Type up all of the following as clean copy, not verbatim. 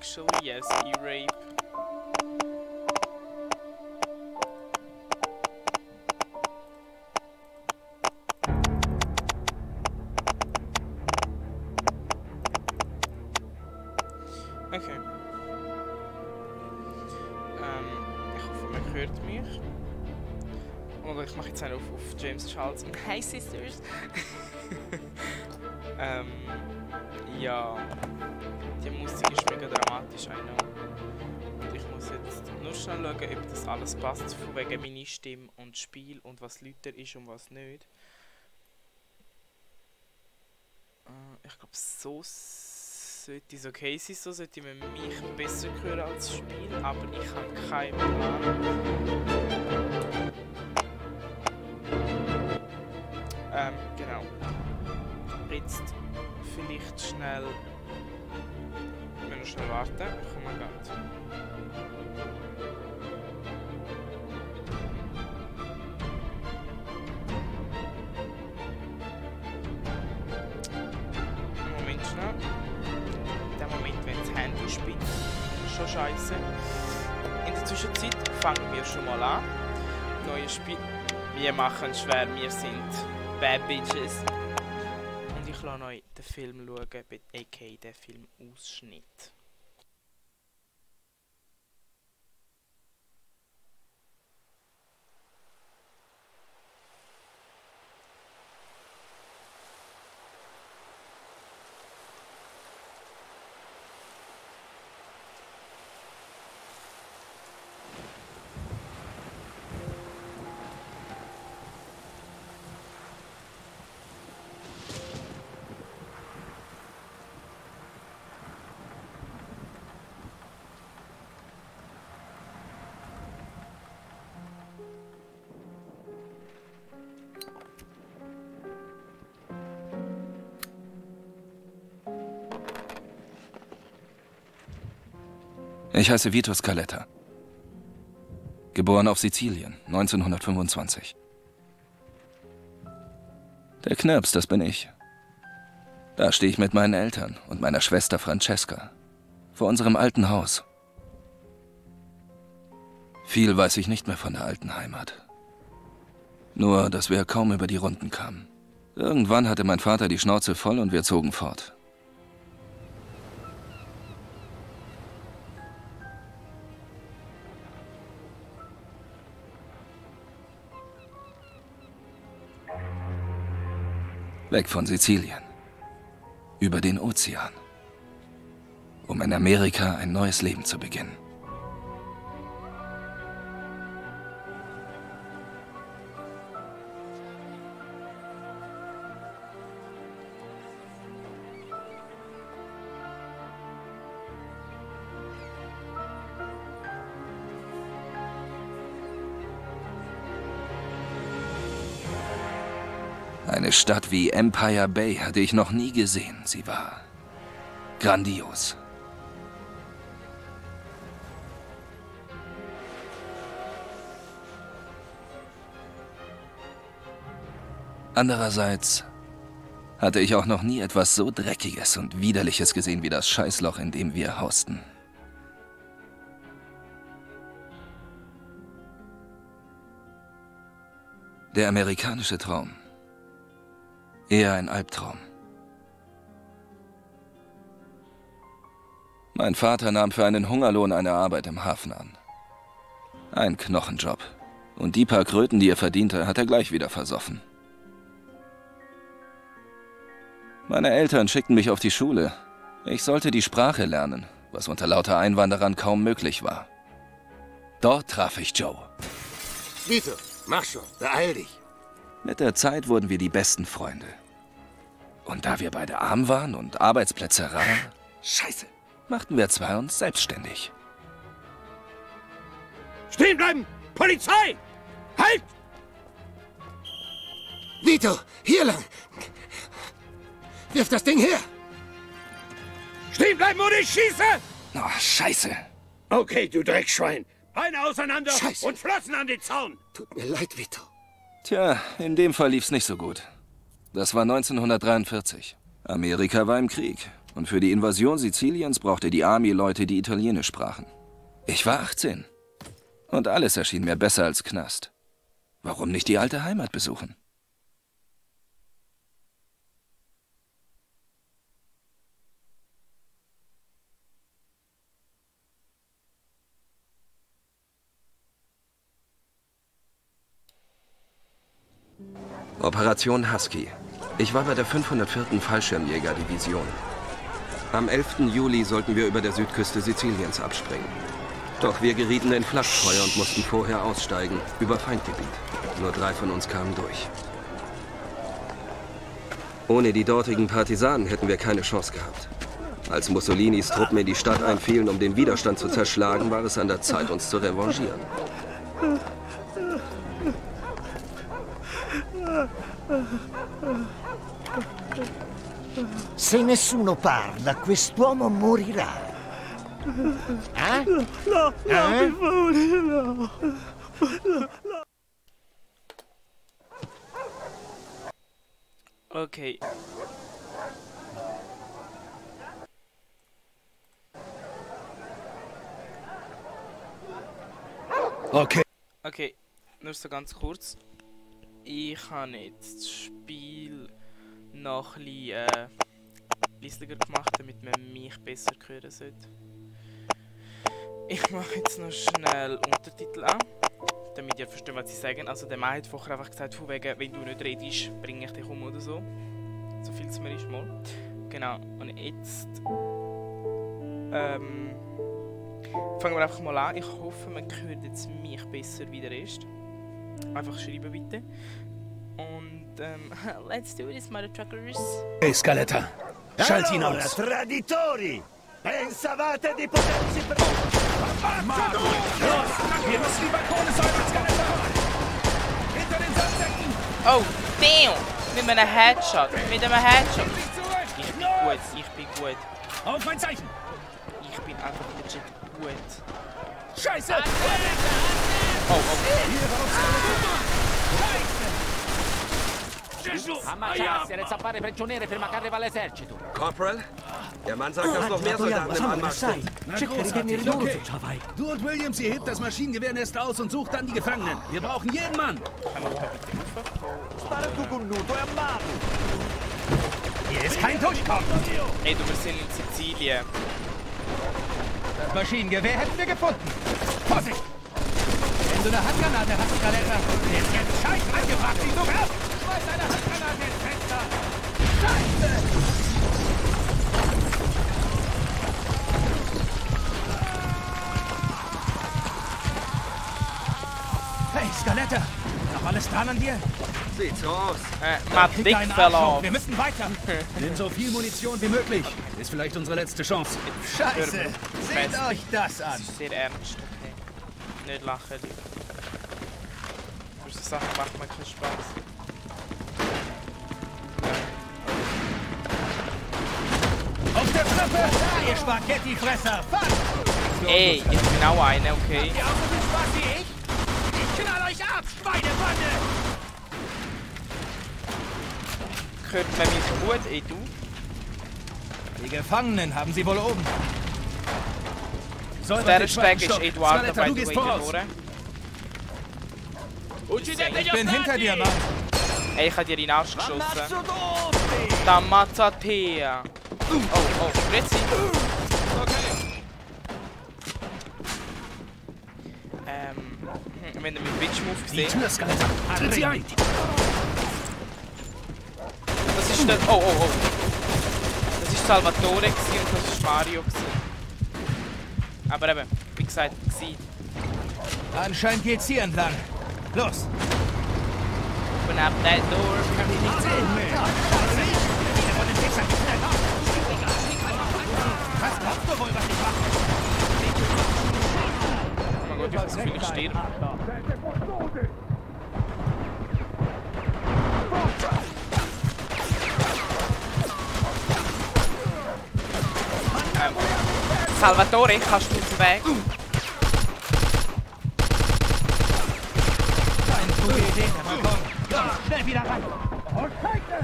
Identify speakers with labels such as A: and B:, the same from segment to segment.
A: Actually, yes, E-Rape. Okay. Ich hoffe, man hört mich. Oder ich mache jetzt einen auf James Charles. Hi Sisters! Ja. Die Musik ist mega dramatisch, I know. Und ich muss jetzt nur schnell schauen, ob das alles passt, von wegen meiner Stimme und Spiel und was lauter ist und was nicht. Ich glaube, so sollte es okay sein, so sollte man mich besser hören als das Spiel, aber ich habe keinen Plan. Genau. Jetzt vielleicht schnell. Wir müssen schnell warten. Ich komme gerade. Moment schnell. In dem Moment, wenn das Handy spinnt, ist schon scheiße. In der Zwischenzeit fangen wir schon mal an. Neues Spiel. Wir machen schwer, wir sind Bad Bitches. Und ich lasse euch den Film schauen, aka den Filmausschnitt.
B: Ich heiße Vito Scaletta. Geboren auf Sizilien, 1925. Der Knirps, das bin ich. Da stehe ich mit meinen Eltern und meiner Schwester Francesca vor unserem alten Haus. Viel weiß ich nicht mehr von der alten Heimat. Nur, dass wir kaum über die Runden kamen. Irgendwann hatte mein Vater die Schnauze voll und wir zogen fort. Weg von Sizilien. Über den Ozean. Um in Amerika ein neues Leben zu beginnen. Eine Stadt wie Empire Bay hatte ich noch nie gesehen. Sie war grandios. Andererseits hatte ich auch noch nie etwas so Dreckiges und Widerliches gesehen wie das Scheißloch, in dem wir hausten. Der amerikanische Traum. Eher ein Albtraum. Mein Vater nahm für einen Hungerlohn eine Arbeit im Hafen an. Ein Knochenjob. Und die paar Kröten, die er verdiente, hat er gleich wieder versoffen. Meine Eltern schickten mich auf die Schule. Ich sollte die Sprache lernen, was unter lauter Einwanderern kaum möglich war. Dort traf ich Joe.
C: Vito, mach schon, beeil dich.
B: Mit der Zeit wurden wir die besten Freunde. Und da wir beide arm waren und Arbeitsplätze rar,
C: Scheiße.
B: machten wir zwei uns selbstständig.
C: Stehen bleiben! Polizei! Halt! Vito, hier lang! Wirf das Ding her! Stehen bleiben oder ich schieße!
B: Oh, Scheiße.
C: Okay, du Dreckschwein. Beine auseinander Scheiße. Und Flossen an den Zaun. Tut mir leid, Vito.
B: Tja, in dem Fall lief's nicht so gut. Das war 1943. Amerika war im Krieg. Und für die Invasion Siziliens brauchte die Army Leute, die Italienisch sprachen. Ich war 18. Und alles erschien mir besser als Knast. Warum nicht die alte Heimat besuchen? Operation Husky. Ich war bei der 504. Fallschirmjägerdivision. Am 11. Juli sollten wir über der Südküste Siziliens abspringen. Doch wir gerieten in Flachfeuer und mussten vorher aussteigen, über Feindgebiet. Nur 3 von uns kamen durch. Ohne die dortigen Partisanen hätten wir keine Chance gehabt. Als Mussolinis Truppen in die Stadt einfielen, um den Widerstand zu zerschlagen, war es an der Zeit, uns zu revanchieren.
D: Se nessuno parla, quest'uomo morirà.
E: No, per favore, no.
A: Okay. Okay, nur so ganz kurz. Ich habe jetzt das Spiel noch ein bisschen leisiger gemacht, damit man mich besser hören sollte. Ich mache jetzt noch schnell Untertitel an, damit ihr versteht, was sie sagen. Also der Mann hat vorher einfach gesagt, von wegen, wenn du nicht redest, bringe ich dich um oder so. So viel es mir ist mal. Genau, und jetzt fangen wir einfach mal an. Ich hoffe, man hört jetzt mich besser wie der Rest. Einfach schreiben bitte. Und let's do this, mother truckers.
F: Hey, Scaletta, schalt ihn
D: Allora,
F: aus.
D: traditori! Pensavate di potersi...
F: Wir müssen die Balkone säubern, Scaletta! Hinter den Sandsäcken!
A: Oh, damn! Mit einem Headshot. Mit einem Headshot. Ich bin gut, ich bin gut.
F: Auf mein Zeichen!
A: Ich bin einfach legit gut.
F: Scheiße!
A: Oh,
G: Ammazzarsi, le zappare prigioniere prima che arriva l'esercito.
B: Corporal? Der Mann sagt, dass noch mehr Soldaten im Anmarsch sind.
D: Cerca di tenere l'uso.
F: Du und Williams, ihr hebt das Maschinengewehrnest aus und sucht dann die Gefangenen. Wir brauchen jeden Mann.
D: Spara tu con nudo e ammalo.
F: Hier ist kein Durchkommen.
A: Ey, du, wir sind in Sizilien.
F: Das Maschinengewehr hätten wir gefunden. Vorsicht! Wenn du eine Handgranate hast, Scaletta, der ist jetzt scheiße angebracht, die du wirst! Schmeiß eine Handgranate ins Fenster! Scheiße! Hey, Scaletta! Noch alles dran an dir?
B: Sieht so aus.
A: Matt
F: Krieg
A: Dick
F: deinen
A: fell
F: Arsch hoch,
A: off.
F: wir müssen weiter! Nimm so viel Munition wie möglich. Ist vielleicht unsere letzte Chance. Scheiße! Seht euch das an!
A: Das ist sehr ernst, okay. Nicht lachen, Leute. Solche Sachen machen mir keinen Spaß.
F: Auf der Treppe! Ihr Spaghettifresser! Fuck!
A: Ey, ich bin auch einer, okay.
F: Ihr auch so viel Spaß wie ich? Ich knall euch ab, Schweinebande!
A: Hört man mich gut, ey du?
F: Die Gefangenen haben sie wohl oben.
A: Auf dieser Strecke ist Eduardo
F: Scaletta,
A: by
F: du
A: the
F: gehst
A: way
F: voraus.
A: verloren.
F: Ich bin hinter dir, Mann.
A: Ey, ich hab dir in den Arsch geschossen. Damazzatea. Oh, Spritzi. Wenn ihr mit Witch Move
F: Die
A: gesehen.
F: Tür, Scaletta. Tritt sie ein.
A: Das ist der. Oh. Das ist Salvatore gewesen und das ist Mario gewesen. Aber eben, wie gesagt, gewesen.
F: Anscheinend geht's hier entlang. Los.
A: Open up that door.
F: Kann mich nicht sehen. Wieder von den Fixern geschnellt. Was glaubst du wohl, was ich mache?
A: Oh mein Gott, wie viele sterben. Salvatore, kannst du uns weg?
F: Keine gute Idee, aber komm. Los, schnell wieder ran. Oh, Scheiße!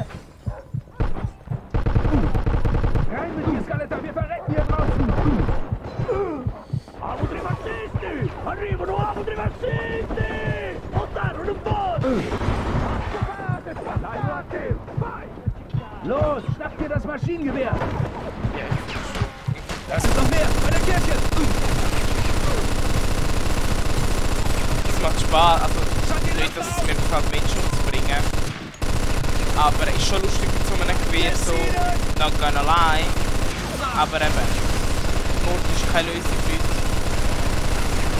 F: rein mit dir, Scaletta, wir verrecken hier draußen! Altri fascisti! Arrivano altri fascisti! Ottaru, non puoi! Los, schnapp dir das Maschinengewehr! Da sind noch mehr, bei der Kirche!
A: Es macht Spaß, also nicht, dass es mir gefällt, Menschen umzubringen. Aber es ist schon lustig mit so einem Gewehr, so not gonna lie. Aber eben, Mord ist keine Lösung für uns.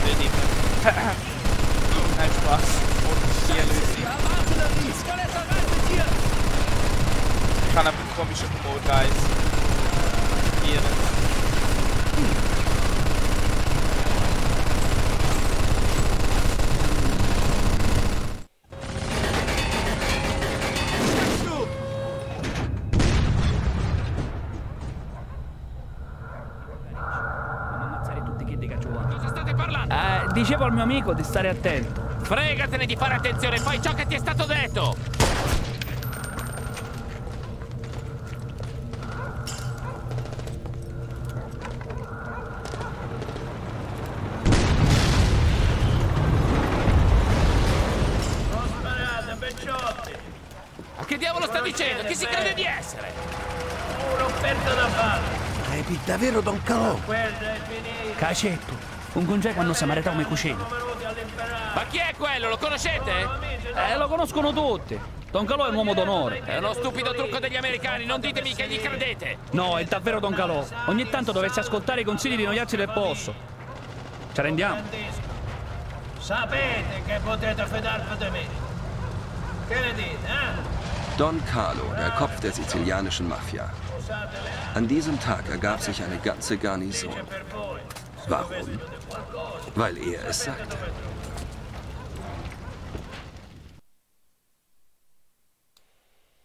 A: Nicht immer. Nein, Spaß. Mord ist nie eine Lösung. Ich habe einen komischen Humor, Guys. Hier.
F: Dicevo al mio amico di stare attento.
G: Fregatene di fare attenzione, fai ciò che ti è stato detto! Ma che diavolo sta dicendo? Chi si crede di essere?
D: Un'offerta da fare.
C: Crepi davvero Don Calò?
D: Guarda, è finito.
F: Cacetto, un congeco quando samaritano come cucina.
G: Ma chi è quello? Lo conoscete?
F: Lo conoscono tutti. Don Calò è un uomo d'onore.
G: È uno stupido trucco degli americani, non ditemi che gli credete!
F: No, è davvero Don Calò. Ogni tanto dovesse ascoltare i consigli di noiarsi del posto. Ci rendiamo?
D: Sapete che potete fidarvi di me. Che ne dite, eh?
B: Don Carlo, der Kopf der sizilianischen Mafia. An diesem Tag ergab sich eine ganze Garnison. Warum? Weil er es sagte.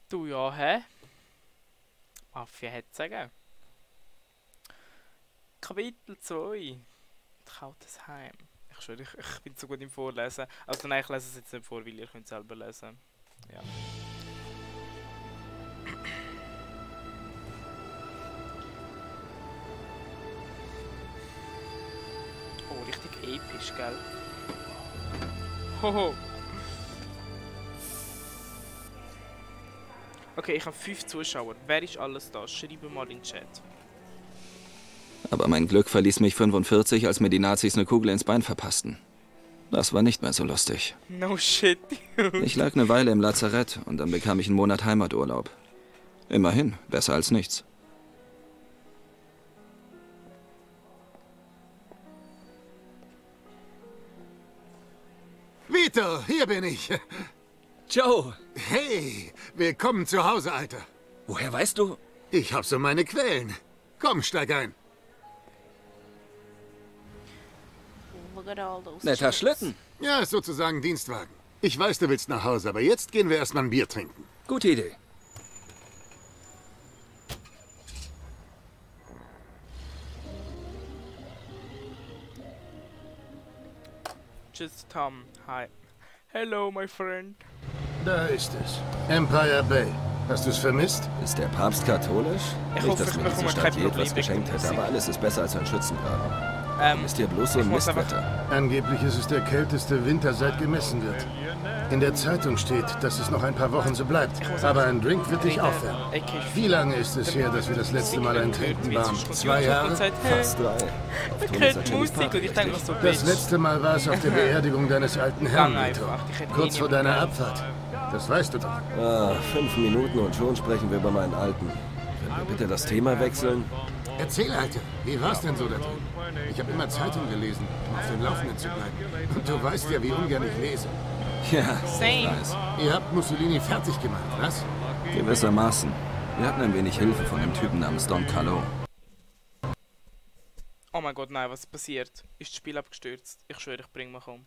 A: Du ja, hä? Mafia hätte sagen. Kapitel 2. Trautes Heim. Ich schwöre, ich bin so gut im Vorlesen. Also nein, ich lese es jetzt nicht vor, weil ihr könnt es selber lesen. Ja. Oh, richtig episch, gell? Hoho! Okay, ich habe 5 Zuschauer. Wer ist alles da? Schreibe mal in den Chat.
B: Aber mein Glück verließ mich 45, als mir die Nazis eine Kugel ins Bein verpassten. Das war nicht mehr so lustig.
A: No shit, dude.
B: Ich lag eine Weile im Lazarett und dann bekam ich einen Monat Heimaturlaub. Immerhin, besser als nichts.
C: Vito, hier bin ich.
H: Joe,
C: Hey, willkommen zu Hause, Alter.
H: woher weißt du?
C: Ich hab so meine Quellen. Komm, steig ein.
A: Look at all those
H: Netter
A: chicks.
H: Schlitten.
C: Ja, ist sozusagen Dienstwagen. Ich weiß, du willst nach Hause, aber jetzt gehen wir erstmal ein Bier trinken.
H: Gute Idee.
A: Just Tom. Hi. Hello, my friend.
C: Da ist es. Empire Bay. Hast du es vermisst?
B: Ist der Papst katholisch?
A: Ich
B: Nicht,
A: hoffe,
B: dass
A: ich
B: mir diese
A: bekomme
B: Stadt
A: kein
B: je
A: Problem
B: etwas geschenkt
A: wegen
B: hätte, aber
A: Musik.
B: alles ist besser als ein Schützengraben. Ist hier bloß so
A: ich
B: ein
A: muss einfach-
B: Mistwetter.
C: Angeblich ist es der kälteste Winter, seit gemessen wird. In der Zeitung steht, dass es noch ein paar Wochen so bleibt. Aber ein Drink wird dich aufwärmen. Wie lange ist es her, dass wir das letzte Mal ein Trinken waren? 2 Jahre?
B: Fast 3.
A: Ich kenne Musik und ich denke mir so,
C: Das letzte Mal war es auf der Beerdigung deines alten Herrn,
A: Gang
C: Vito.
A: einfach. Ich hätte
C: Kurz
A: eh
C: vor
A: niemanden
C: deiner
A: gern.
C: Abfahrt. Das weißt du doch.
B: Ah, 5 Minuten und schon sprechen wir über meinen Alten. Können wir bitte das Thema wechseln?
C: Erzähl, Alter. Wie war's denn so da drüben? Ich habe immer Zeitung gelesen, um auf dem Laufenden zu bleiben. Und du weißt ja, wie ungern ich lese.
B: Ja,
A: Same.
B: ich weiß.
C: Ihr habt Mussolini fertig gemacht, was?
B: Gewissermaßen. Wir hatten ein wenig Hilfe von dem Typen namens Don Carlo.
A: Oh mein Gott, nein, was ist passiert? Ist das Spiel abgestürzt? Ich schwöre, ich bringe mich um.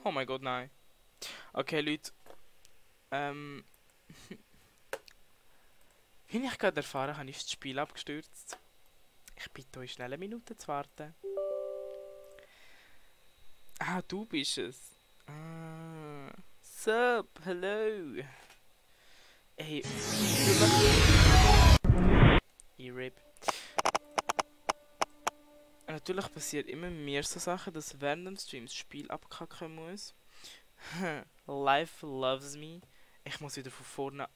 A: Oh mein Gott, nein. Okay, Leute. Wie ich gerade erfahren habe, ist das Spiel abgestürzt. Ich bitte euch schnell eine Minute zu warten. Ah, du bist es. Ah. Sup, hello. Ey, E-Rip. Natürlich passiert immer mehr so Sachen, dass während dem Stream das Spiel abkacken muss. Life loves me. Ich muss wieder von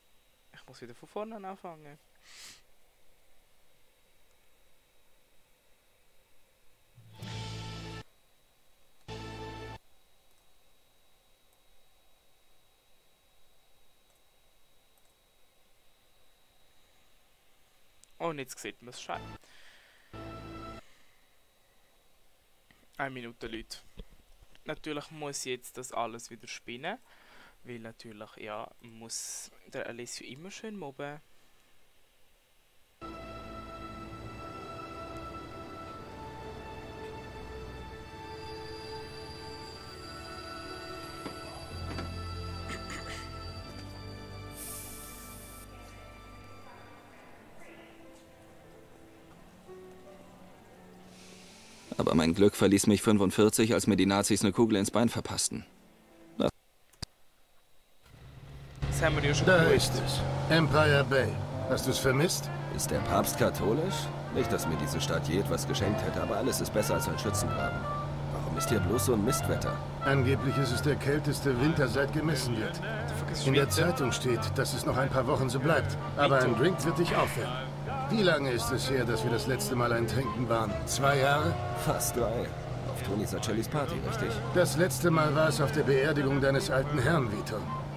A: vorne anfangen. Und jetzt sieht man es schon. 1 Minute, Leute. Natürlich muss jetzt das alles wieder spinnen. Weil natürlich, ja, muss der Alessio immer schön mobben.
H: Aber mein Glück verließ mich 45, als mir die Nazis eine Kugel ins Bein verpassten.
A: Das haben wir ja schon
C: Da
A: gewusst.
C: ist es. Empire Bay. Hast du es vermisst?
B: Ist der Papst katholisch? Nicht, dass mir diese Stadt je etwas geschenkt hätte, aber alles ist besser als ein Schützengraben. Warum ist hier bloß so ein Mistwetter?
C: Angeblich ist es der kälteste Winter, seit gemessen wird. In der Zeitung steht, dass es noch ein paar Wochen so bleibt. Aber ein Drink wird dich aufwärmen. Wie lange ist es her, dass wir das letzte Mal ein Trinken waren? 2 Jahre?
B: Fast 3. Auf Toni Sacellis Party, richtig?
C: Das letzte Mal war es auf der Beerdigung deines alten Herrn, Vito.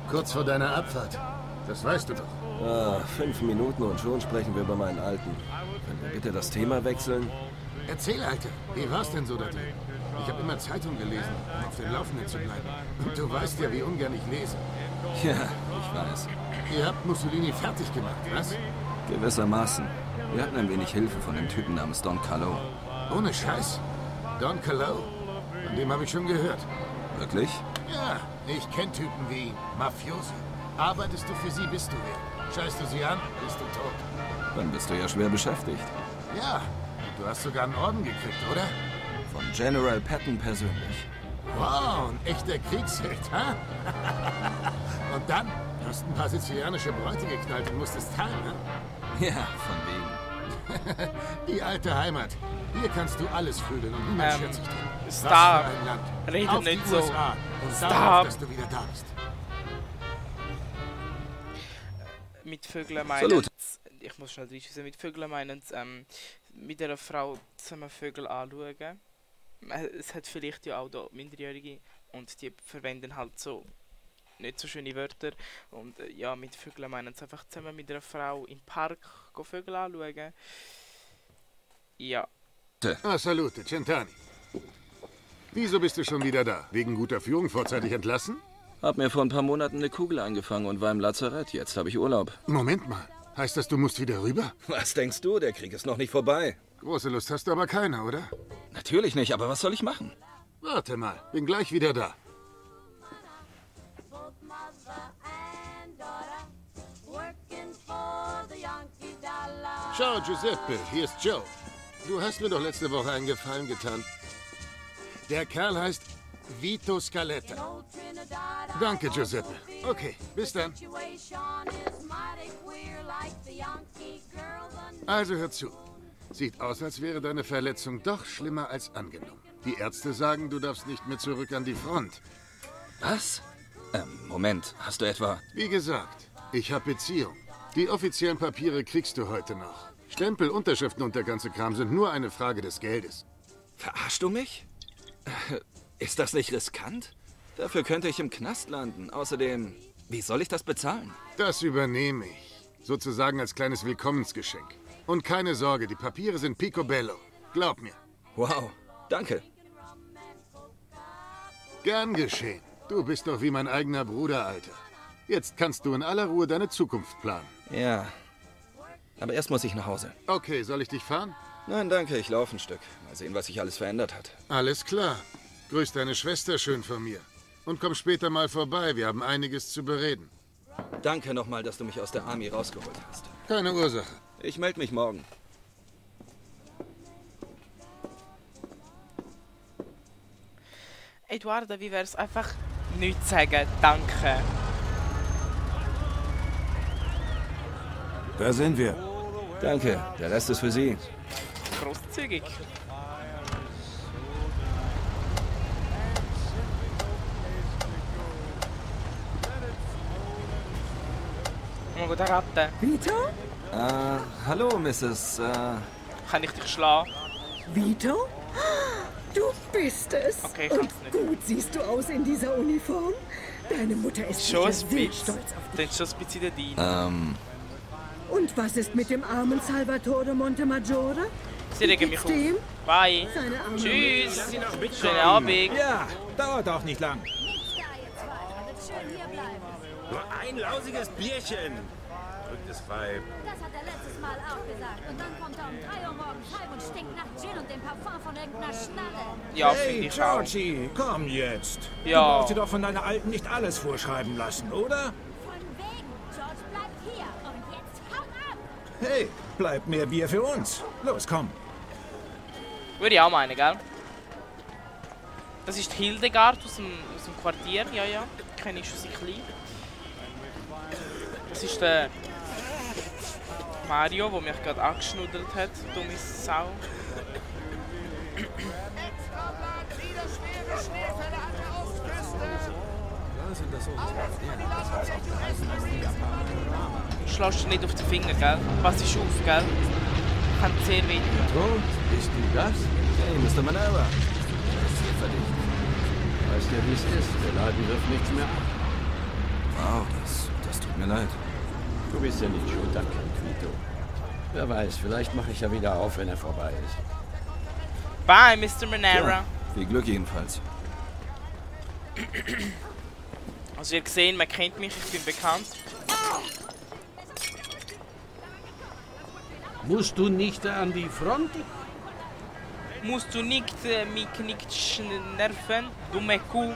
C: Kurz vor deiner Abfahrt. Das weißt du doch.
B: Ah, 5 Minuten und schon sprechen wir über meinen Alten. Können wir bitte das Thema wechseln?
C: Erzähl, Alter. Wie war's denn so da drin? Ich habe immer Zeitung gelesen, um auf dem Laufenden zu bleiben. Und du weißt ja, wie ungern ich lese.
B: Ja, ich weiß.
C: Ihr habt Mussolini fertig gemacht, was?
B: Gewissermaßen. Wir hatten ein wenig Hilfe von dem Typen namens Don Carlo.
C: Ohne Scheiß. Don Carlo? Von dem habe ich schon gehört.
B: Wirklich?
C: Ja, ich kenne Typen wie ihn. Mafiosi. Arbeitest du für sie, bist du wer. Scheißt du sie an, bist du tot.
B: Dann bist du ja schwer beschäftigt.
C: Ja, und du hast sogar einen Orden gekriegt, oder?
B: Von General Patton persönlich.
C: Wow, ein echter Kriegsheld, ha? Und dann hast ein paar sizilianische Bräute geknallt und musstest teilen, ne?
B: Ja, von wegen.
C: Die alte Heimat. Hier kannst du alles fühlen und niemand schert sich drin.
A: Stop.
C: Was für ein Land.
A: Redet
C: Auf
A: nicht
C: die
A: so.
C: USA und
A: Stop.
C: darauf, dass du wieder da bist.
A: Mit Vögeln meinen
B: Salut.
A: ich muss schnell reinschießen, mit Vögeln meinen mit einer Frau zusammen Vögel anschauen. Es hat vielleicht ja auch da Minderjährige und die verwenden halt so nicht so schöne Wörter. Und ja, mit Vögeln meinen sie einfach zusammen mit einer Frau im Park Vögel anschauen. Ja.
C: Ah, salute, Centani. Wieso bist du schon wieder da? Wegen guter Führung vorzeitig entlassen?
H: Hab mir vor ein paar Monaten eine Kugel eingefangen und war im Lazarett. Jetzt habe ich Urlaub.
C: Moment mal. Heißt das, du musst wieder rüber?
B: Was denkst du? Der Krieg ist noch nicht vorbei.
C: Große Lust hast du aber keine, oder?
H: Natürlich nicht, aber was soll ich machen?
C: Warte mal, bin gleich wieder da. Ciao, Giuseppe, hier ist Joe. Du hast mir doch letzte Woche einen Gefallen getan. Der Kerl heißt Vito Scaletta. Danke, Giuseppe. Okay, bis dann. Also hör zu. Sieht aus, als wäre deine Verletzung doch schlimmer als angenommen. Die Ärzte sagen, du darfst nicht mehr zurück an die Front.
H: Was? Moment. Hast du etwa...
C: Wie gesagt, ich habe Beziehung. Die offiziellen Papiere kriegst du heute noch. Stempel, Unterschriften und der ganze Kram sind nur eine Frage des Geldes.
H: Verarschst du mich? Ist das nicht riskant? Dafür könnte ich im Knast landen. Außerdem, wie soll ich das bezahlen?
C: Das übernehme ich. Sozusagen als kleines Willkommensgeschenk. Und keine Sorge, die Papiere sind picobello. Glaub mir.
H: Wow, danke.
C: Gern geschehen. Du bist doch wie mein eigener Bruder, Alter. Jetzt kannst du in aller Ruhe deine Zukunft planen.
H: Ja, aber erst muss ich nach Hause.
C: Okay, soll ich dich fahren?
H: Nein, danke, ich laufe ein Stück. Mal sehen, was sich alles verändert hat.
C: Alles klar. Grüß deine Schwester schön von mir. Und komm später mal vorbei, wir haben einiges zu bereden.
H: Danke nochmal, dass du mich aus der Army rausgeholt hast.
C: Keine Ursache.
H: Ich melde mich morgen.
A: Eduardo, wie wär's einfach nichts sagen? Danke.
I: Da sind wir. Danke, der Rest ist für Sie.
A: Großzügig. Mal gut raten.
J: Vito?
H: Hallo, Mrs.
A: Kann ich dich schlagen?
J: Vito? Du bist es.
A: Okay, ich
J: und
A: kann's nicht.
J: gut siehst du aus in dieser Uniform. Deine Mutter ist
A: Schon
J: sicher
A: ein
J: sehr
A: bisschen.
J: stolz auf dich.
A: Dann ist schon ein bisschen dein.
J: Und was ist mit dem armen Salvatore Montemaggiore?
A: Sie regen mich auf.
J: Dem?
A: Bye.
J: Seine arme
A: Tschüss. Schönen Abend.
F: Ja, dauert auch nicht lang.
E: Nur ein lausiges Bierchen. Verrücktes Weib.
K: Das hat er letztes Mal auch gesagt. Und dann kommt er um 3 Uhr morgens heim und stinkt nach Gin und dem Parfum von irgendeiner Schnalle.
A: Ja, finde
F: Hey,
A: ich auch.
F: Georgie, komm jetzt.
A: Ja.
F: Du brauchst dir doch von deiner Alten nicht alles vorschreiben lassen, oder?
K: Von wegen. George bleibt hier. Und jetzt haut ab.
F: Hey, bleibt mehr Bier für uns. Los, komm.
A: Würde ich auch meinen, gell? Das ist Hildegard aus dem Quartier. Ja, ja. Kenne ich schon seit klein. Das ist der Mario, der mich gerade angeschnuddert hat. Dumme Sau. Schlägst du nicht auf den Finger, gell? Pass dich auf, gell? Kann sehr weh tun.
I: So, bist du das?
H: Hey, Mr. Manera. Das ist hier verdient.
I: Weißt ja, wie es ist. Der Laden wirft nichts mehr ab.
H: Wow, das tut mir leid.
I: Du bist ja nicht schuld, danke, Vito. Wer weiß, vielleicht mache ich ja wieder auf, wenn er vorbei ist.
A: Bye, Mr. Manera.
H: Ja, viel Glück jedenfalls.
A: Also ihr gesehen, man kennt mich, ich bin bekannt.
E: Musst du nicht an die Front?
A: Musst du nicht mich nicht nerven, dumme Kuh.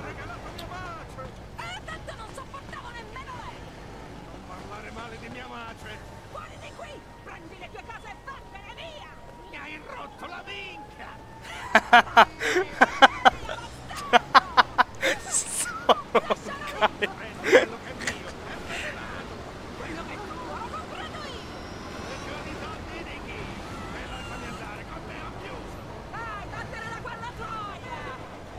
A: So geil.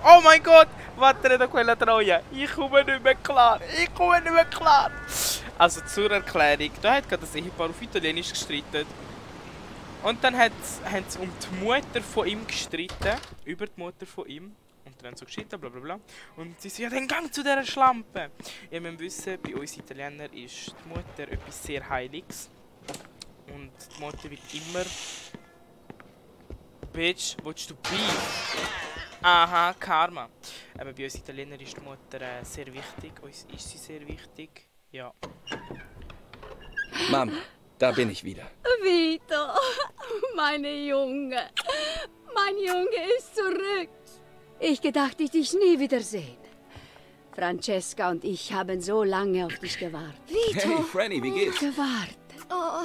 A: Oh mein Gott! Vattene da quella Troja! Ich komme nicht mehr klar! Ich komme nicht mehr klar! Also zur Erklärung, da hat gerade das Ehepaar auf Italienisch gestritten. Und dann haben sie um die Mutter von ihm gestritten. Über die Mutter von ihm. Und dann haben sie so gestritten, bla bla bla. Und sie sagen, ja, dann gang zu dieser Schlampe! Ihr müsst wissen, bei uns Italienern ist die Mutter etwas sehr Heiliges. Und die Mutter wird immer... Bitch, willst du Beef? Aha, Karma. Aber bei uns Italienern ist die Mutter sehr wichtig. Uns ist sie sehr wichtig. Ja.
H: Mom, da bin ich wieder.
L: Vito, meine Junge. Mein Junge ist zurück. Ich gedacht, ich dich nie wiedersehen. Francesca und ich haben so lange auf dich gewartet.
H: Vito! Hey, Franny, wie geht's?
L: Gewartet.
K: Oh,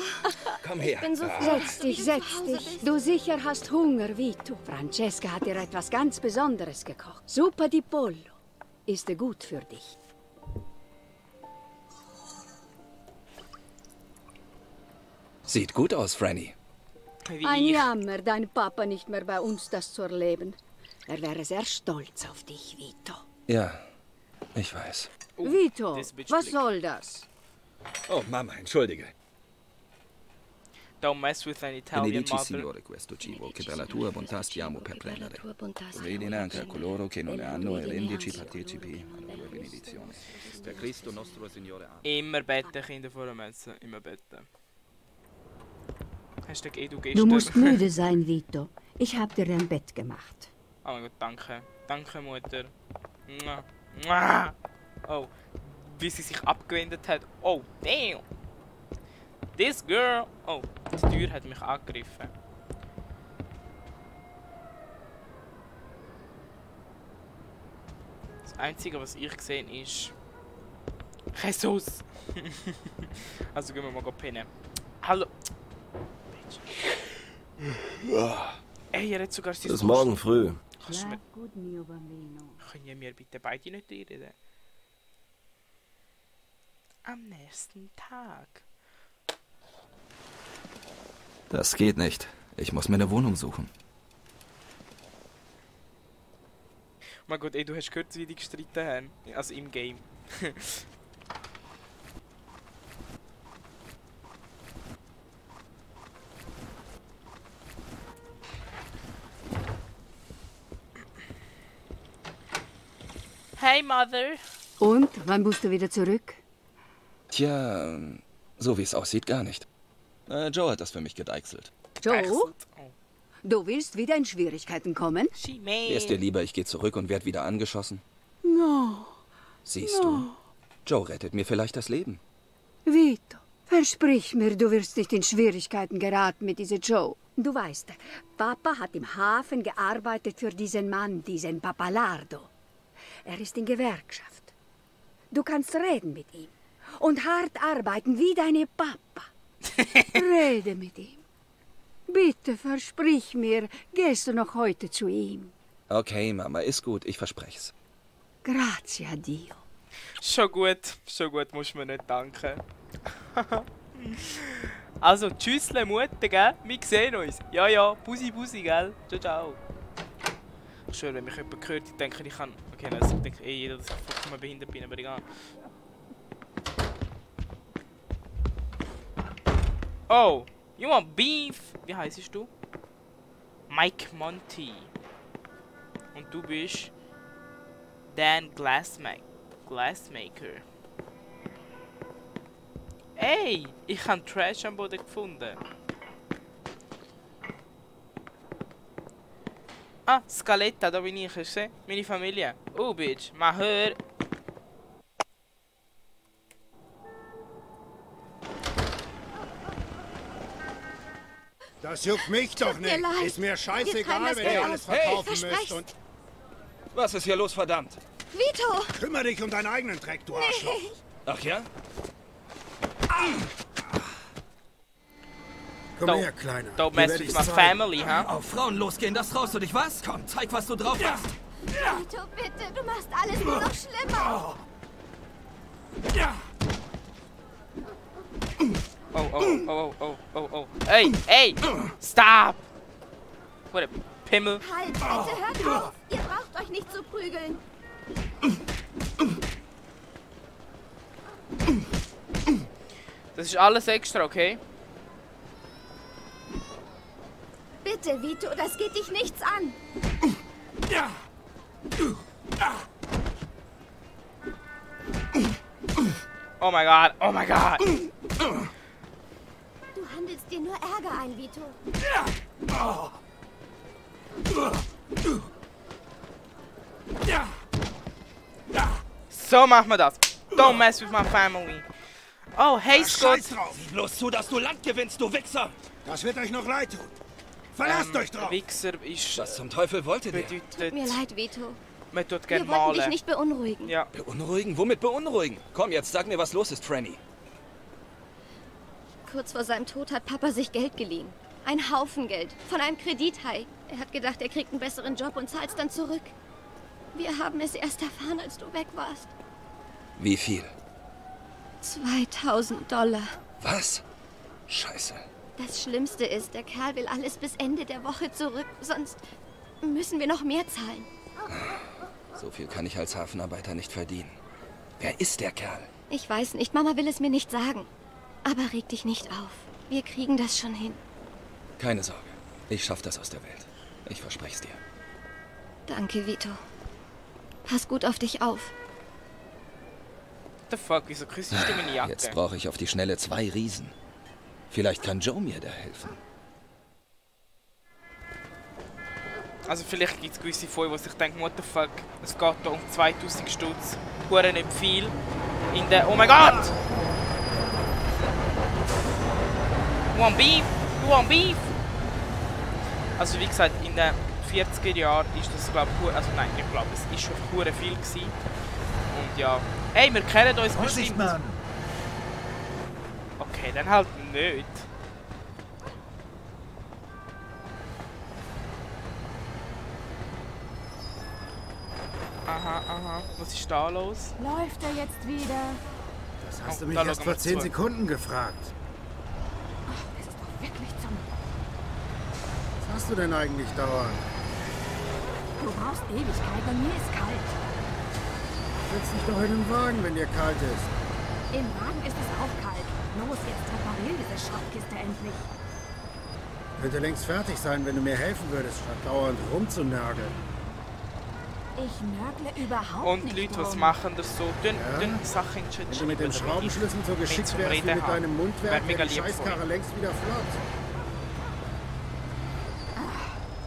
H: Komm her.
K: ich bin so froh,
L: Setz dich,
K: dass
L: setz
K: du zu Hause
L: dich.
K: bist.
L: Du sicher hast Hunger, Vito. Francesca hat dir etwas ganz Besonderes gekocht. Suppe di pollo. Ist gut für dich.
H: Sieht gut aus, Franny.
L: Ein Jammer, dein Papa nicht mehr bei uns das zu erleben. Er wäre sehr stolz auf dich, Vito.
H: Ja, ich weiß.
L: Vito, was soll das?
H: Oh, Mama, entschuldige.
A: Don't mess with an Italian
H: Benedici,
A: mother.
H: Signore, questo cibo, che per la tua bontà stiamo per prendere. Vedi anche a coloro che non ne hanno e rendici partecipi alla tua benedizione. Per Cristo nostro Signore.
A: Immer beten, Kinder vor dem Essen. Immer beten. Hashtag
L: Du
A: Education.
L: musst müde sein, Vito. Ich hab dir ein Bett gemacht.
A: Oh mein Gott, danke. Danke, Mutter. Mua. Mua. Oh, wie sie sich abgewendet hat. Oh, damn. This girl. Oh, die Tür hat mich angegriffen. Das Einzige, was ich gesehen ist... Jesus! Also gehen wir mal pennen. Hallo! Ey, er hat sogar sein...
I: Bis morgen früh.
A: Kannst du mir...
L: gut, mio bambino.
A: Können wir bitte beide nicht reden? Am nächsten Tag.
H: Das geht nicht. Ich muss mir eine Wohnung suchen.
A: Mein Gott, ey, du hast gehört, wie die gestritten haben. Also im Game. Hey, Mother.
L: Und, wann musst du wieder zurück?
H: Tja, so wie es aussieht, gar nicht. Joe hat das für mich gedeichselt.
L: Joe? Du willst wieder in Schwierigkeiten kommen?
H: Wär's dir lieber, ich gehe zurück und werde wieder angeschossen?
L: No.
H: Siehst du, Joe rettet mir vielleicht das Leben.
L: Vito, versprich mir, du wirst nicht in Schwierigkeiten geraten mit dieser Joe. Du weißt, Papa hat im Hafen gearbeitet für diesen Mann, diesen Pappalardo. Er ist in Gewerkschaft. Du kannst reden mit ihm und hart arbeiten wie deine Papa. Rede mit ihm. Bitte versprich mir, gehst du noch heute zu ihm?
H: Okay, Mama, ist gut, ich versprech's.
L: Grazie a Dio.
A: Schon gut, musst du mir nicht danken. Also, tschüssle Mutter, gell? Wir sehen uns. Ja, ja, Bussi, gell? Ciao, ciao. Ich schwöre, wenn mich jemand hört, ich denke, ich kann... Okay, nein, ich denke jeder, dass ich vollkommen behindert bin, aber egal. Oh, you want beef? Wie heisst du? Mike Monty. Und du bist... Dan Glassmaker. Ey, ich habe Trash am Boden gefunden. Ah, Scaletta, da bin ich, hast du gesehen? Meine Familie. Oh, Bitch, mal hör.
M: Das juckt mich doch nicht. Ist mir scheißegal, wenn ihr alles verkaufen müsst und...
H: Was ist hier los, verdammt?
K: Vito!
M: Kümmere dich um deinen eigenen Dreck, du Arschloch.
H: Ach ja?
M: Komm her, Kleiner.
A: Don't mess with my family, huh?
H: Auf Frauen losgehen, das traust du dich, was? Komm, zeig, was du drauf hast.
K: Vito, bitte, du machst alles nur noch schlimmer.
A: Oh. Ey! Stop! What a Pimmel.
K: Halt, bitte hört auf. Ihr braucht euch nicht zu prügeln.
A: Das ist alles extra, okay?
K: Bitte, Vito, das geht dich nichts an.
A: Oh my god, oh my god.
K: Du handelst dir nur Ärger ein, Vito.
A: So machen wir das. Don't mess with my family. Oh, hey, Scott.
M: Scheiß drauf.
H: Sieh bloß zu, dass du Land gewinnst, du Wichser.
M: Das wird euch noch leid tun. Verlasst euch drauf.
A: Wichser ist...
H: Was zum Teufel wolltet ihr?
K: Tut mir leid, Vito.
A: Man tut
K: Wir
A: gerne
K: wollten dich
A: malen.
K: nicht beunruhigen.
A: Ja.
H: Beunruhigen? Womit beunruhigen? Komm, jetzt sag mir, was los ist, Franny.
K: Kurz vor seinem Tod hat Papa sich Geld geliehen. Ein Haufen Geld. Von einem Kredithai. Er hat gedacht, er kriegt einen besseren Job und zahlt es dann zurück. Wir haben es erst erfahren, als du weg warst.
H: Wie viel?
K: $2000.
H: Was? Scheiße.
K: Das Schlimmste ist, der Kerl will alles bis Ende der Woche zurück. Sonst müssen wir noch mehr zahlen.
H: So viel kann ich als Hafenarbeiter nicht verdienen. Wer ist der Kerl?
K: Ich weiß nicht, Mama will es mir nicht sagen. Aber reg dich nicht auf. Wir kriegen das schon hin.
H: Keine Sorge. Ich schaff das aus der Welt. Ich verspreche es dir.
K: Danke, Vito. Pass gut auf dich auf.
A: What the fuck, wieso kriegst du meine Jacke?
H: Jetzt brauche ich auf die Schnelle 2 Riesen. Vielleicht kann Joe mir da helfen.
A: Also vielleicht gibt es gewisse Folgen, wo sich denken, what the fuck, es geht da um 2000 Stutz. Hure nicht viel. In der... Oh mein Gott! You want beef? You want beef? Also wie gesagt, in den 40er Jahren ist das, glaube ich, also nein, ich glaube, es ist schon hure viel gewesen. Und ja, hey, wir kennen uns bestimmt.
D: Mann.
A: Okay, dann halt nicht. Aha, was ist da los?
J: Läuft er jetzt wieder?
C: Das hast du mich erst vor 10 Sekunden gefragt.
J: Ach, das ist doch wirklich zum
M: machst du denn eigentlich dauernd?
N: Du brauchst Ewigkeit und mir ist kalt.
M: Setz dich doch in den Wagen, wenn dir kalt ist.
N: Im Wagen ist es auch kalt. Los, jetzt reparier diese Schrottkiste endlich.
M: Könnte längst fertig sein, wenn du mir helfen würdest, statt dauernd rumzunörgeln.
N: Ich nörgle überhaupt
A: Und
N: nicht
A: Leute, was
N: rum.
A: machen das so? Dünn Sachen
M: Wenn du mit dem Schraubenschlüssel so geschickt wärst wie mit deinem Mundwerk, wäre die Scheißkarre längst wieder flott.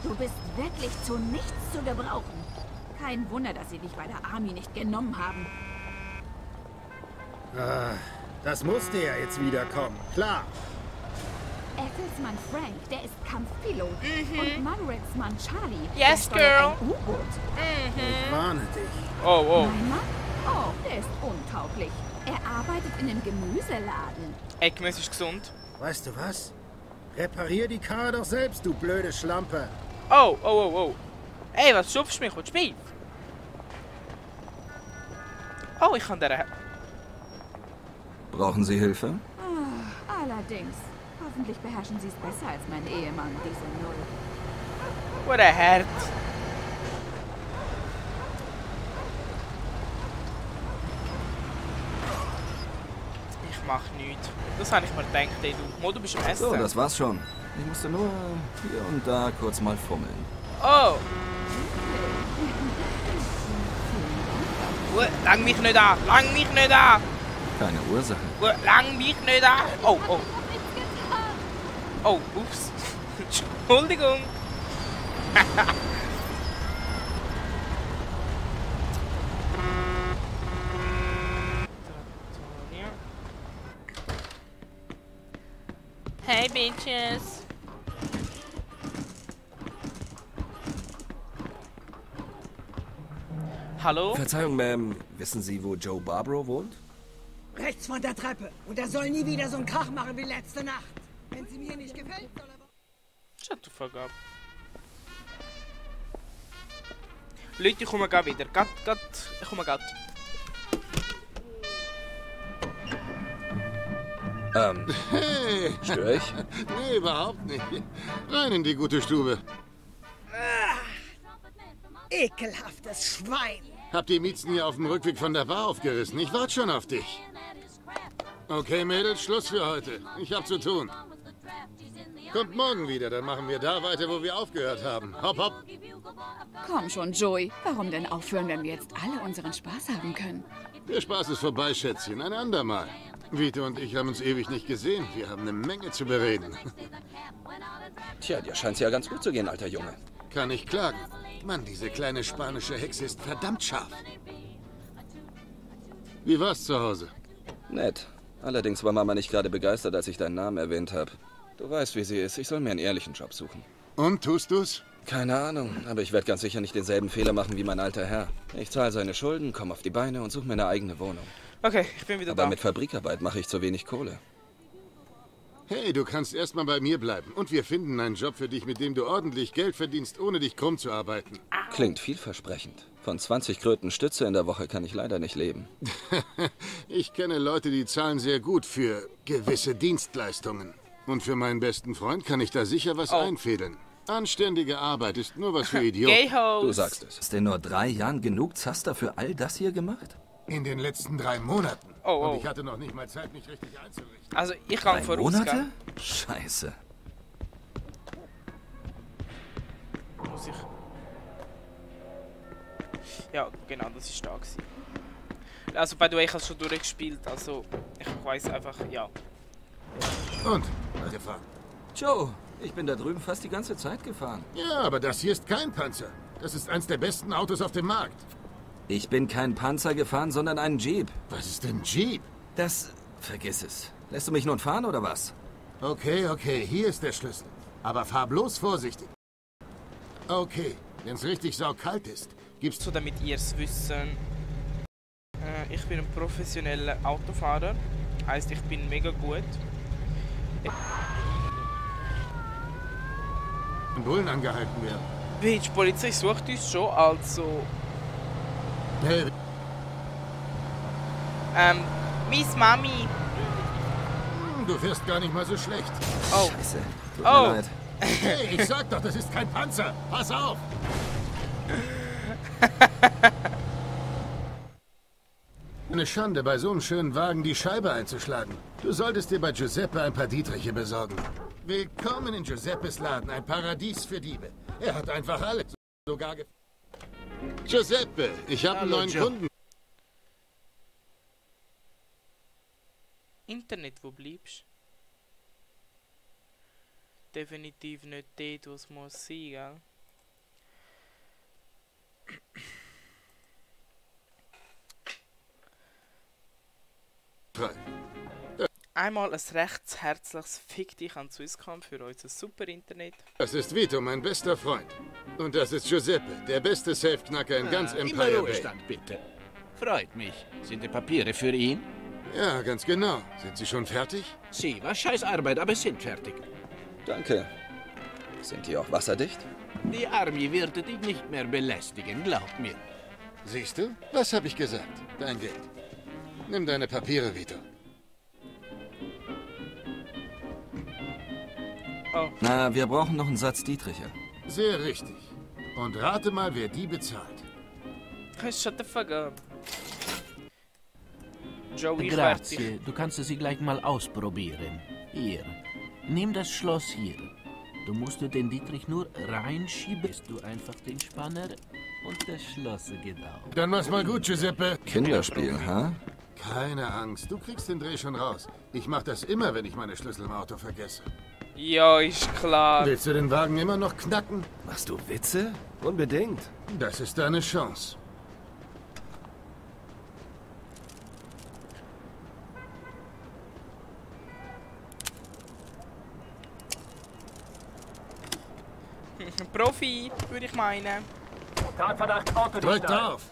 N: Du bist wirklich zu nichts zu gebrauchen. Kein Wunder, dass sie dich bei der Army nicht genommen haben.
M: Ah, das musste ja jetzt wiederkommen, klar.
N: Ethels Mann Frank, der ist Kampfpilot. Und Margarets Mann Charlie,
A: Yes,
N: der steuert
A: girl.
N: ein U-Boot.
M: Ich warne dich.
A: Oh, oh.
N: Mein Mann? Oh, der ist untauglich. Er arbeitet in einem Gemüseladen.
A: Gemüse ist gesund.
M: Weißt du was? Reparier die Karre doch selbst, du blöde Schlampe.
A: Oh, oh, oh, oh. Ey, was schubst du mich? Was spielst Oh, ich kann der.
H: Brauchen Sie Hilfe?
N: Ah, allerdings. Hoffentlich beherrschen Sie es besser als mein Ehemann, diese Null.
A: What a Herz. Ich mach nichts. Das habe ich mir gedacht, ey, du. Mo, du bist am Essen.
H: So, das war's schon. Ich musste nur hier und da kurz mal fummeln.
A: Oh! Lang mich nicht an! Lang mich nicht an!
H: Keine Ursache.
A: Lang mich nicht an! Oh, oh. Oh, ups. Entschuldigung. Hey, Bitches. Hallo?
B: Verzeihung, Ma'am. Wissen Sie, wo Joe Barbaro wohnt?
O: Rechts von der Treppe. Und er soll nie wieder so einen Krach machen wie letzte Nacht. Wenn sie mir nicht gefällt, soll er...
A: Shut the fuck up. Leute, ich komme gleich wieder. Ich komme gleich.
C: Hey!
B: Störe ich?
C: Nee, überhaupt nicht. Rein in die gute Stube.
O: Ekelhaftes Schwein.
C: Hab die Miezen hier auf dem Rückweg von der Bar aufgerissen. Ich warte schon auf dich. Okay, Mädels, Schluss für heute. Ich hab zu tun. Kommt morgen wieder, dann machen wir da weiter, wo wir aufgehört haben. Hopp, hopp.
N: Komm schon, Joey. Warum denn aufhören, wenn wir jetzt alle unseren Spaß haben können?
C: Der Spaß ist vorbei, Schätzchen. Ein andermal. Vito und ich haben uns ewig nicht gesehen. Wir haben eine Menge zu bereden.
B: Tja, dir scheint's ja ganz gut zu gehen, alter Junge.
C: Kann ich klagen. Mann, diese kleine spanische Hexe ist verdammt scharf. Wie war's zu Hause?
B: Nett. Allerdings war Mama nicht gerade begeistert, als ich deinen Namen erwähnt habe. Du weißt, wie sie ist. Ich soll mir einen ehrlichen Job suchen.
C: Und, tust du's?
B: Keine Ahnung, aber ich werde ganz sicher nicht denselben Fehler machen wie mein alter Herr. Ich zahle seine Schulden, komme auf die Beine und suche mir eine eigene Wohnung.
A: Okay, ich bin wieder
B: aber
A: da.
B: mit Fabrikarbeit mache ich zu wenig Kohle.
C: Hey, du kannst erstmal bei mir bleiben. Und wir finden einen Job für dich, mit dem du ordentlich Geld verdienst, ohne dich krumm zu arbeiten.
B: Klingt vielversprechend. Von 20 Kröten Stütze in der Woche kann ich leider nicht leben.
C: Ich kenne Leute, die zahlen sehr gut für gewisse Dienstleistungen. Und für meinen besten Freund kann ich da sicher was einfädeln. Anständige Arbeit ist nur was für Idioten.
B: Du sagst es.
H: Hast du in nur 3 Jahren genug Zaster für all das hier gemacht?
C: In den letzten 3 Monaten.
A: Oh.
C: Und ich hatte noch nicht mal Zeit, mich richtig einzurichten.
A: Also, ich kann
H: 3
A: voraus.
H: Monate? Scheiße.
A: Muss ich. Ja, genau, das ist da gewesen. Also, by the way, ich habe es schon durchgespielt. Also, ich weiß einfach, ja.
C: Und? Gefahren.
H: Joe, ich bin da drüben fast die ganze Zeit gefahren.
C: Ja, aber das hier ist kein Panzer. Das ist eins der besten Autos auf dem Markt.
H: Ich bin kein Panzer gefahren, sondern einen Jeep.
C: Was ist denn Jeep?
H: Das... Vergiss es. Lässt du mich nun fahren, oder was?
C: Okay, hier ist der Schlüssel. Aber fahr bloß vorsichtig. Okay, wenn's richtig saukalt ist, gibst
A: du... Damit ihr es wissen, ich bin ein professioneller Autofahrer. Heißt, ich bin mega gut.
C: Bullen angehalten werden.
A: Die Polizei sucht uns schon, also...
C: Hey.
A: Miss Mami.
C: Du fährst gar nicht mal so schlecht.
A: Oh.
H: Scheiße. Tut mir leid.
C: Hey, ich sag doch, das ist kein Panzer. Pass auf! Eine Schande, bei so einem schönen Wagen die Scheibe einzuschlagen. Du solltest dir bei Giuseppe ein paar Dietriche besorgen. Willkommen in Giuseppes Laden, ein Paradies für Diebe. Er hat einfach alles. Sogar Giuseppe, ich habe einen neuen Kunden.
A: Internet, wo bleibst? Definitiv nicht dort, wo es muss sein, gell? Einmal ein recht herzliches Fick dich an Swisscom für unser super Internet.
C: Das ist Vito, mein bester Freund. Und das ist Giuseppe, der beste Safeknacker in ganz Empire
I: Immer
C: Bay.
I: Ruhestand, bitte. Freut mich. Sind die Papiere für ihn?
C: Ja, ganz genau. Sind Sie schon fertig?
I: Sie, was scheiß Arbeit, aber sind fertig.
H: Danke. Sind die auch wasserdicht?
I: Die Army wird dich nicht mehr belästigen, glaub mir.
C: Siehst du? Was habe ich gesagt? Dein Geld. Nimm deine Papiere, Vito.
A: Oh.
H: Na, wir brauchen noch einen Satz Dietriche.
C: Sehr richtig. Und rate mal, wer die bezahlt.
A: Shut the fuck up. Joey,
P: Grazie, du kannst sie gleich mal ausprobieren. Hier, nimm das Schloss hier. Du musst den Dietrich nur reinschieben. Bist du einfach den Spanner und das Schloss geht auf.
C: Dann mach's mal gut, Giuseppe.
H: Kinderspiel, ha?
C: Keine Angst, du kriegst den Dreh schon raus. Ich mach das immer, wenn ich meine Schlüssel im Auto vergesse.
A: Ja, ist klar.
C: Willst du den Wagen immer noch knacken?
B: Machst du Witze? Unbedingt.
C: Das ist deine Chance.
A: Profi, würde ich meinen.
Q: Tatverdacht, Auto
C: Drückt auf!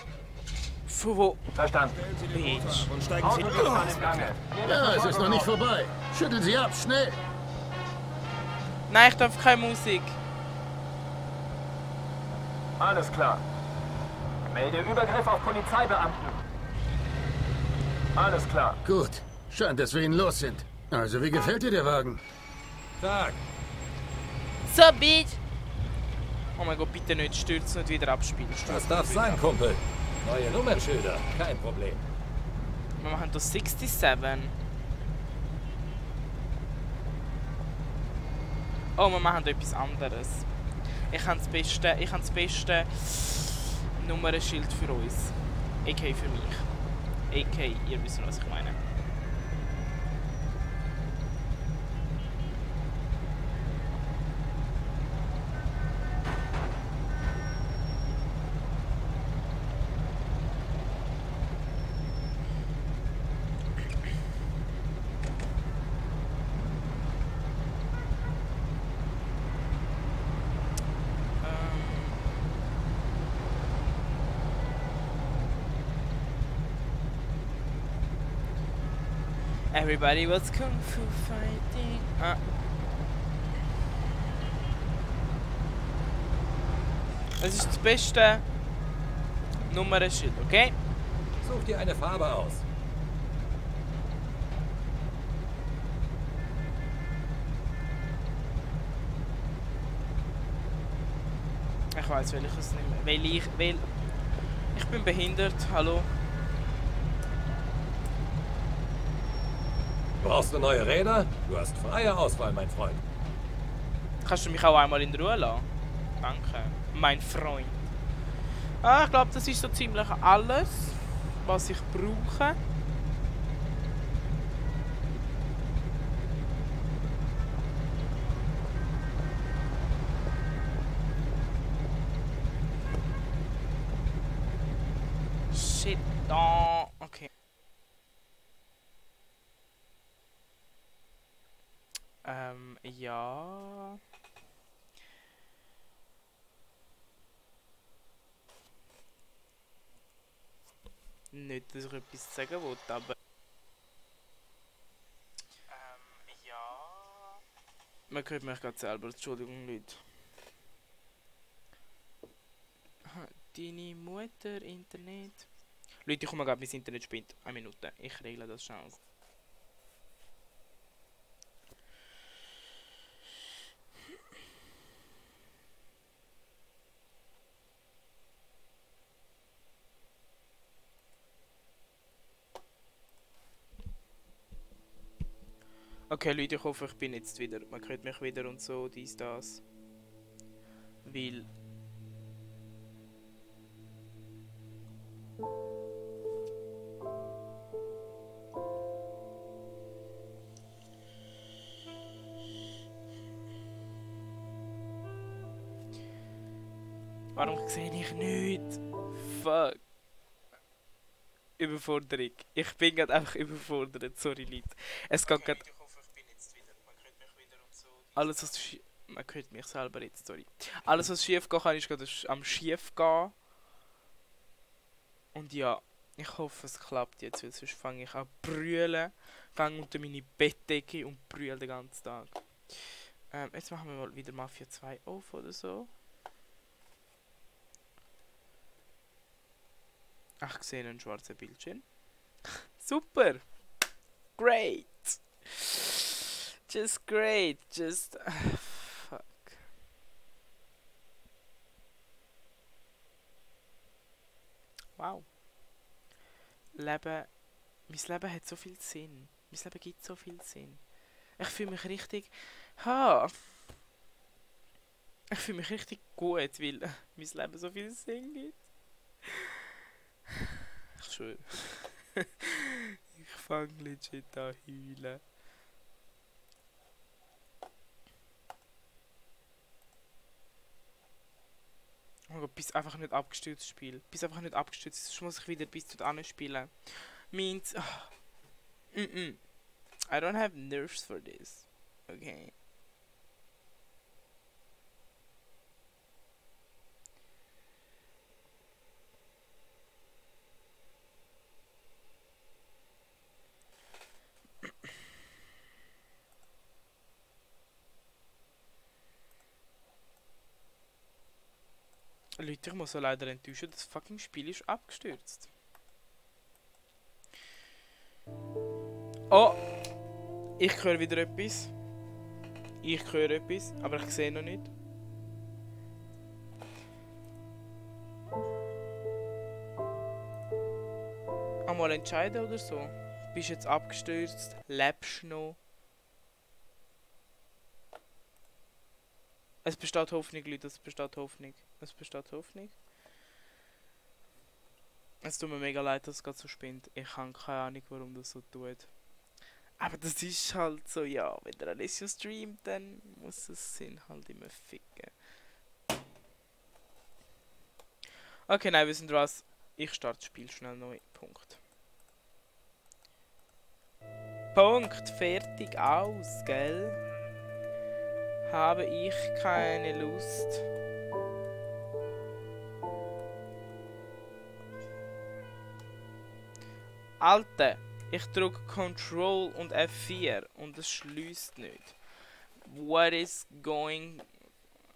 A: Von wo?
Q: Verstanden.
A: Bitch.
Q: Und steigen Sie im Gange.
C: Ja, es ist noch nicht vorbei. Schütteln Sie ab, schnell!
A: Nein, ich darf keine Musik.
Q: Alles klar. Melde Übergriff auf Polizeibeamten. Alles klar.
C: Gut. Scheint, dass wir ihn los sind. Also, wie gefällt dir der Wagen?
Q: Tag.
A: So, Bitch. Oh mein Gott, bitte nicht stürzen und wieder abspielen.
Q: Das darf sein, Kumpel. Neue Nummernschilder, kein Problem.
A: Wir machen das 67. Oh, wir machen da etwas anderes. Ich habe das beste Nummernschild für uns. AK für mich. AK, ihr wisst, was ich meine. Everybody was Kung Fu fighting. Das ist das beste Nummernschild, okay?
Q: Such dir eine Farbe aus.
A: Ich weiß welches nicht mehr. Weil ich bin behindert, hallo.
Q: Brauchst du neue Räder? Du hast freie Auswahl, mein Freund.
A: Kannst du mich auch einmal in Ruhe lassen? Danke, mein Freund. Ich glaube, das ist so ziemlich alles, was ich brauche. Shit, okay. Ja. Nicht, dass ich etwas sagen wollte, aber... ja... Man hört mich gerade selber, Entschuldigung, Leute. Deine Mutter, Internet... Leute, ich komme gerade, mein Internet spinnt. 1 Minute, ich regle das schnell. Okay, Leute, ich hoffe, ich bin jetzt wieder. Man hört mich wieder und so, dies, das. Weil... Warum sehe ich nicht? Fuck. Überforderung. Ich bin gerade einfach überfordert. Sorry, Leute. Es geht gerade... Alles, was... Man hört mich selber jetzt, sorry. Alles, was schief gehen kann, ist gerade am schief gehen. Und ja, ich hoffe, es klappt jetzt, weil sonst fange ich an zu brüllen. Gehe unter meine Bettdecke und brülle den ganzen Tag. Jetzt machen wir mal wieder Mafia 2 auf oder so. Ach, ich sehe einen schwarzen Bildschirm. Super! Great! Just great! Just... fuck. Wow. Leben... Mein Leben hat so viel Sinn. Mein Leben gibt so viel Sinn. Ich fühle mich richtig... Ich fühle mich richtig gut, weil mein Leben so viel Sinn gibt. Ich schwöre. Ich fange legit an heulen. Oh Gott, bis einfach nicht abgestürzt Spiel. Bis einfach nicht abgestürzt. Sonst muss ich wieder bis dort spielen. Means... Oh. I don't have nerves for this. Okay. Leute, ich muss so leider enttäuschen, das fucking Spiel ist abgestürzt. Oh! Ich höre wieder etwas. Ich höre etwas, aber ich sehe noch nicht. Einmal entscheiden oder so. Bist jetzt abgestürzt? Lebst noch? Es besteht Hoffnung, Leute, es besteht Hoffnung. Es besteht Hoffnung. Es tut mir mega leid, dass es gerade so spinnt. Ich habe keine Ahnung, warum das so tut. Aber das ist halt so, ja, wenn der Alessio streamt, dann muss es Sinn halt immer ficken. Okay, nein, wir sind was. Ich starte das Spiel schnell neu. Punkt. Punkt, fertig, aus, gell? Habe ich keine Lust. Alter, ich drücke Control und F4 und es schließt nicht. What is going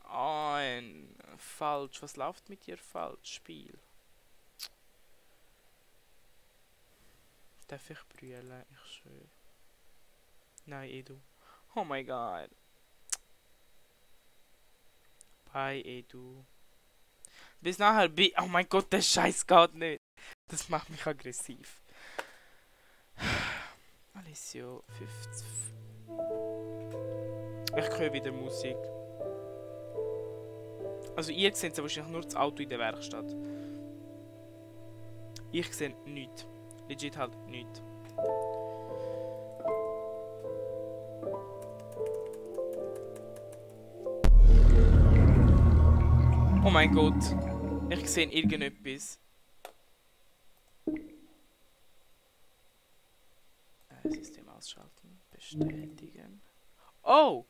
A: on? Falsch. Was läuft mit dir falsch? Spiel. Darf ich brüllen? Ich schwöre. Nein, Edu. Oh mein Gott. Bye, Edu. Bis nachher. Oh mein Gott, der Scheiß geht nicht. Das macht mich aggressiv. Alessio, 50. Ich höre wieder Musik. Also ihr seht wahrscheinlich nur das Auto in der Werkstatt. Ich sehe nichts. Legit halt nichts. Oh mein Gott. Ich sehe irgendetwas. System ausschalten. Bestätigen. Oh!